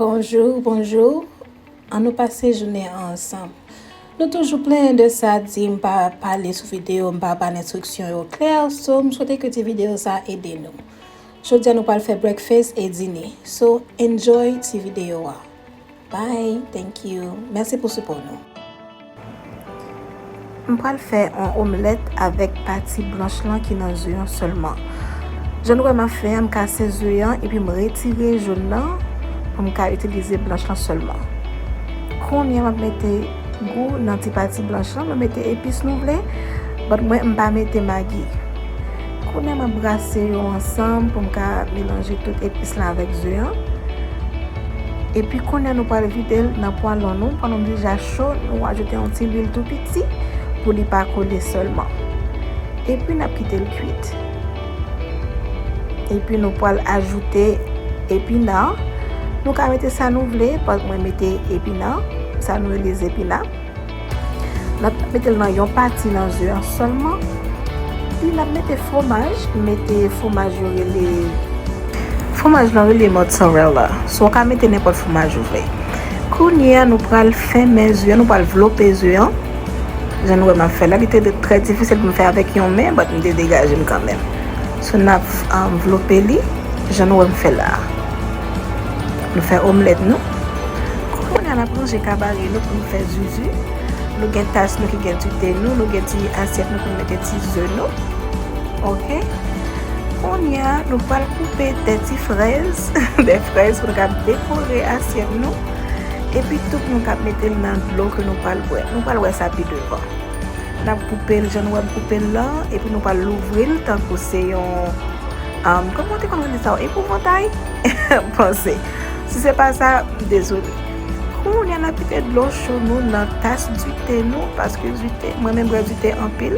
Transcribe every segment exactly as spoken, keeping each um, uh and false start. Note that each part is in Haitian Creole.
Bonjou, bonjou. Ann nou pase jounen an ansanm. Nou toujou plenyen de sa, di m pa pale sou videyo, m pa ba l enstriksyon yo klè, so m swete ke ti videyo sa ede nou. Jodi a nou pral fè breakfast e dine, so enjoy ti videyo a. Bye, thank you. Mèsi pou sipò nou. M pral fè yon omlèt avèk pati blanch lan ki nan ze an sèlman. Jan nou wè m ap fè a, m kase ze an epi m retire jòn nan pou m ka itilize blanch lan sèlman. Kounye a m ap mete gou nan ti pati blanch lan, nou mete epis nou vle, but mwen m pa mete magi. Kounye a m ap brase yo ansanm pou m ka melanje tout epis lan avèk ze an. Epi kounye a nou pral vide l nan pwalon nou. Pwalon nou deja cho, nou ajoute yon ti lwil tou piti pou li pa kole sèlman. Epi n ap kite l kwit. Epi nou pral ajoute epina. Nou ka mete sa nou vle, pa mwen mete epina, sa nou rele zepina. N ap mete l nan yon pati nan ze an sèlman. Epi n ap mete fwomaj, mete fwomaj yo rele, fwomaj lan rele mozzarella. So w ka mete nenpòt fwomaj ou vle. Kounye a nou pral fèmen ze an, nou pral vlope ze an. Jan nou wè m ap fè la, li te trè difisil pou m fè avèk yon men, but m te degaje m kanmenm. So n ap, um, vlope li, jan nou wè m fè la. Nou fè omlèt nou. Kounye a n ap ranje kabare nou pou nou fè zuzu. Nou gen tas nou ki gen dite nou, nou gen ti asyèt nou pou nou mete ti ze nou. Oke? Kounye a nou pral koupe de ti frèz, de frèz pou nou ka dekore asyèt nou. Epi tou pou nou ka mete l nan dlo ke nou pral bwè. Nou pral wè sa pi devan. N ap koupe l jan nou wè m koupe l lan, epi nou pral louvri l tankou se yon, um, kòman w te konn rele sa, yon epouvantay? Panse. Si se pa sa, m dezole. Kounye a n ap kite dlo cho nou nan tas dite nou, paske dite, mwen menm bwè dite anpil.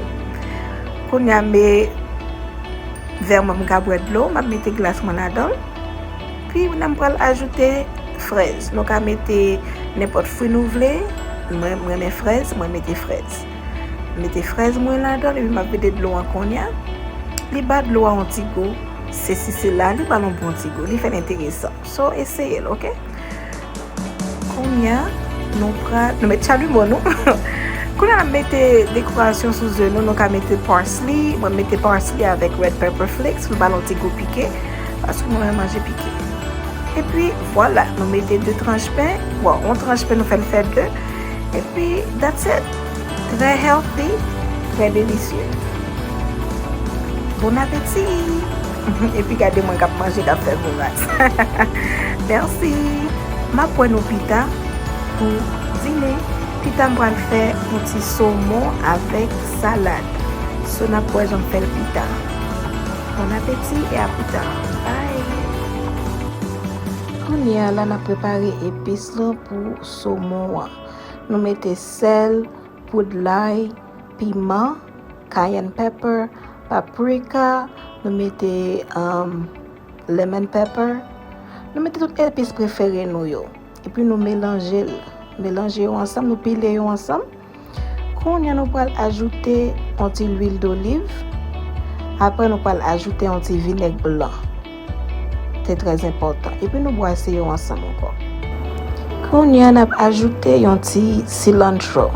Kounye a me vè mwen, m ka bwè dlo, m ap mete glas mwen ladan l. Pi kounye a m pral ajoute frèz. Nou ka mete nenpòt fwi nou vle. Mwen, m renmen frèz, mwen mete frèz. M mete frèz mwen ladan l, epi m ap vide dlo an kounye a. Li ba dlo a yon ti gou sesi sela, li ba l yon bon ti gou, li fè l enteresan. So, eseye l, oke? Kounye a, nou pral, nou met chalumeau nou. Kounye a, n ap mete dekorasyon sou ze nou. Nou ka mete parsley. Mwen mete parsley avèk red pepper flakes pou ba l yon ti gou pike. Paske mwen renmen manje pike. Epi, vwala, nou mete de tranch pen. Bon, yon tranch pen, nou fè l fè de. Epi, that's it. Trè healthy, trè delisye. Bon apeti! Epi gade mwen k ap manje, k ap fè voras. Mèsi! M ap wè nou pita pou dine. Pita m pral fè yon ti somon avèk salad. So n ap wè jan m fè l pita. Bon apeti e a pita. Bye! Kounye a la n ap prepare epis lan pou somon an. Nou mete sèl, poud lay, piman, cayenne pepper, paprika, nou mete, um, lemon pepper. Nou mete tout epis prefere nou yo. Epi nou melanje l. Melanje yo ansanm, nou pile yo ansanm. Kounye a nou pral ajoute yon ti lwil doliv. Apre nou pral ajoute yon ti vinèg blan. Se trè enpòtan. Epi nou brase yo ansanm ankò. Kounye a n ap ajoute yon ti cilantro.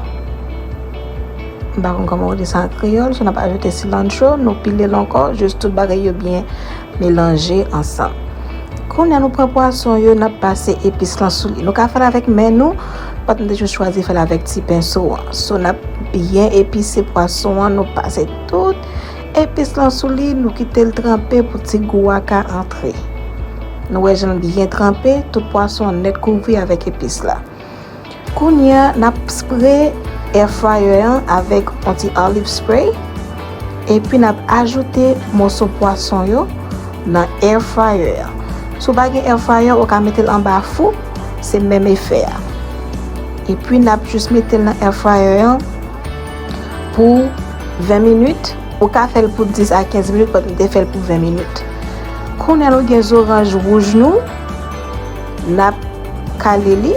M pa konn kòman w di sa an kreyòl, so n ap ajoute cilantro, nou pile l ankò, jis tout bagay yo byen melanje ansanm. Kounye a nou pran pwason yo, n ap pase epis lan sou li. Nou ka fè l avèk men nou, but m te jis chwazi fè l avèk ti penso an. So n ap byen epise pwason an, nou pase tout epis lan sou li, nou kite l tranpe pou ti gou a ka antre. Nou wè jan l byen tranpe, tout pwason an nèt kouvri avèk epis la. Kounye a, n ap spre air fryer an avèk yon ti olive spray. Epi n ap ajoute moso pwason yo nan air fryer an. Si w pa gen air fryer, ou ka mete l anba fou, se menm efè a. Epi n ap jis mete l nan air fryer an pou ven minit. Ou ka fè l pou dis a kenz minit, but m te fè l pou ven minit. Kounye a nou gen zoranj wouj nou, n ap kale li.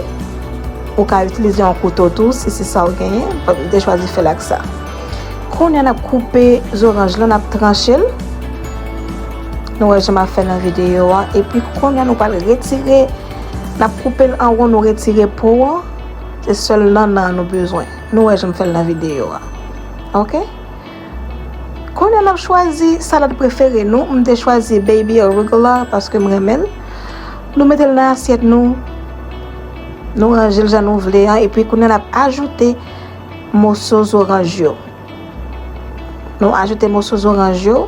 Ou ka itilize yon kouto tou si se sa w genyen, but m te chwazi fè l ak sa. Kounye a n ap koupe zoranj lan, n ap tranche l. Nou wè jan m ap fè nan videyo a. Epi kounye a nou pral retire N ap koupe l an wo, nou retire po an. Se sèl nannan an nou bezwen. Nou wè jan m fè l nan videyo a. Oke? Kounye a n ap chwazi salad prefere nou. M te chwazi baby arugula paske m renmen l. Nou mete l nan asyèt nou. Nou ranje l jan nou vle an. Epi kounye a n ap ajoute moso zoranj yo. Nou ajoute moso zoranj yo,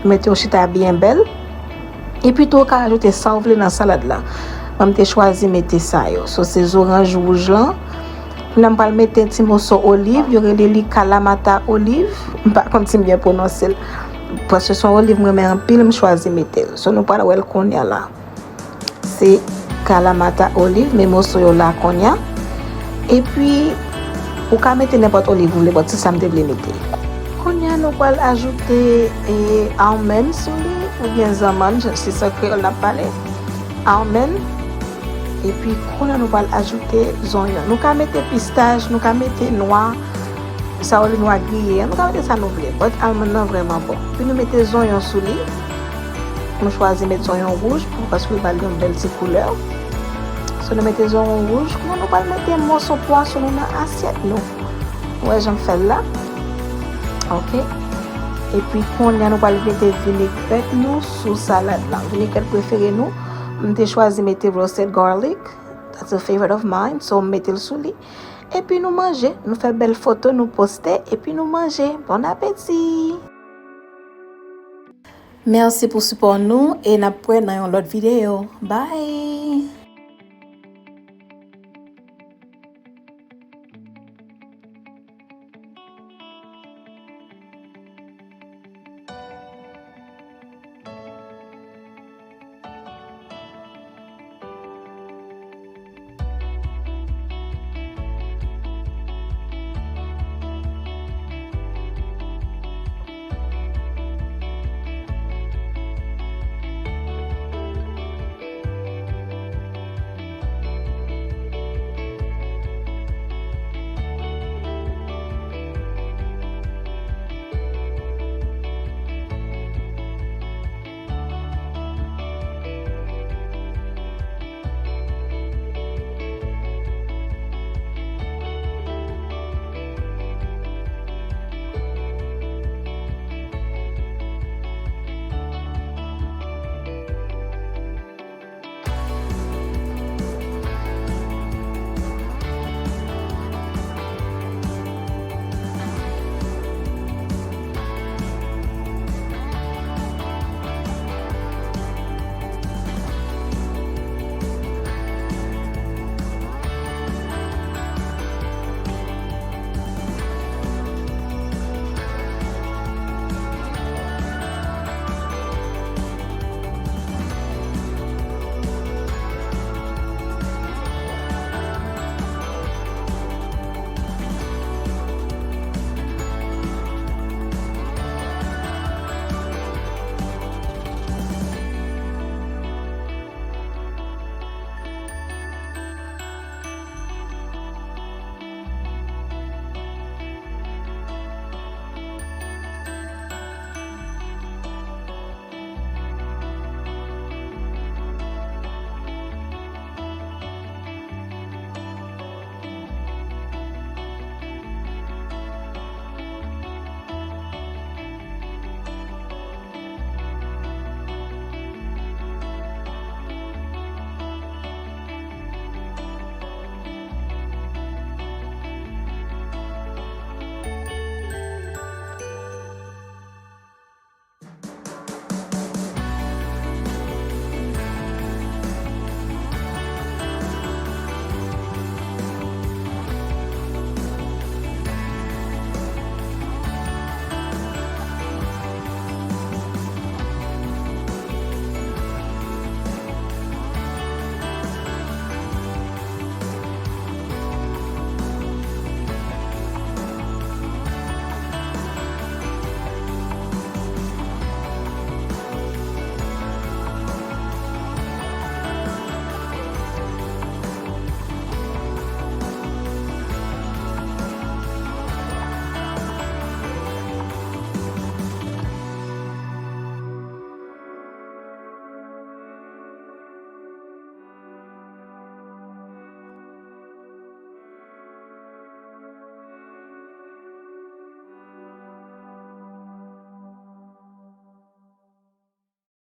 mete yo chita byen bèl. Epi tou, ou ka ajoute sa w vle nan salad la. Mwen, m te chwazi mete sa yo. So, se zoranj wouj lan. Kounye a m pral mete ti moso oliv, yo rele li kalamata oliv. M pa konn si m byen pwononse l. Paske se yon oliv mwen renmen anpil, m chwazi mete l. So, nou pral wè l kounye a la. Se kalamata oliv, men moso yo la kounye a. Epi, ou ka mete nenpòt oliv ou vle, but se sa m te vle mete. Kounye a, nou pral ajoute e, almond sou li, oubyen zanmann, se sa kreyòl n ap pale. Almond. Epi, kounye a, nou pral ajoute zonyon. Nou ka mete pistach, nou ka mete nwa, sa yo rele nwa griye an, nou ka mete sa nou vle. But almond nan vrèman bon. Epi, nou mete zonyon sou li. Nou chwazi met zonyon wouj pou, paske li ba l yon bèl ti koulè. So, nou mete zonyon wouj. Kounye a, nou pral mete moso pwason nou nan asyèt nou. Ou wè jan m fè l la? Oke. Epi, kounye a, nou pral mete vinegrèt nou sou salad la. Vinegrèt prefere nou, m te chwazi mete roasted garlic. That's a favorite of mine. So, m mete l sou li. Epi, nou manje. Nou fè bèl foto, nou poste. Epi, nou manje. Bon apeti! Mèsi pou sipò nou e n ap wè nan yon lòt videyo. Bye!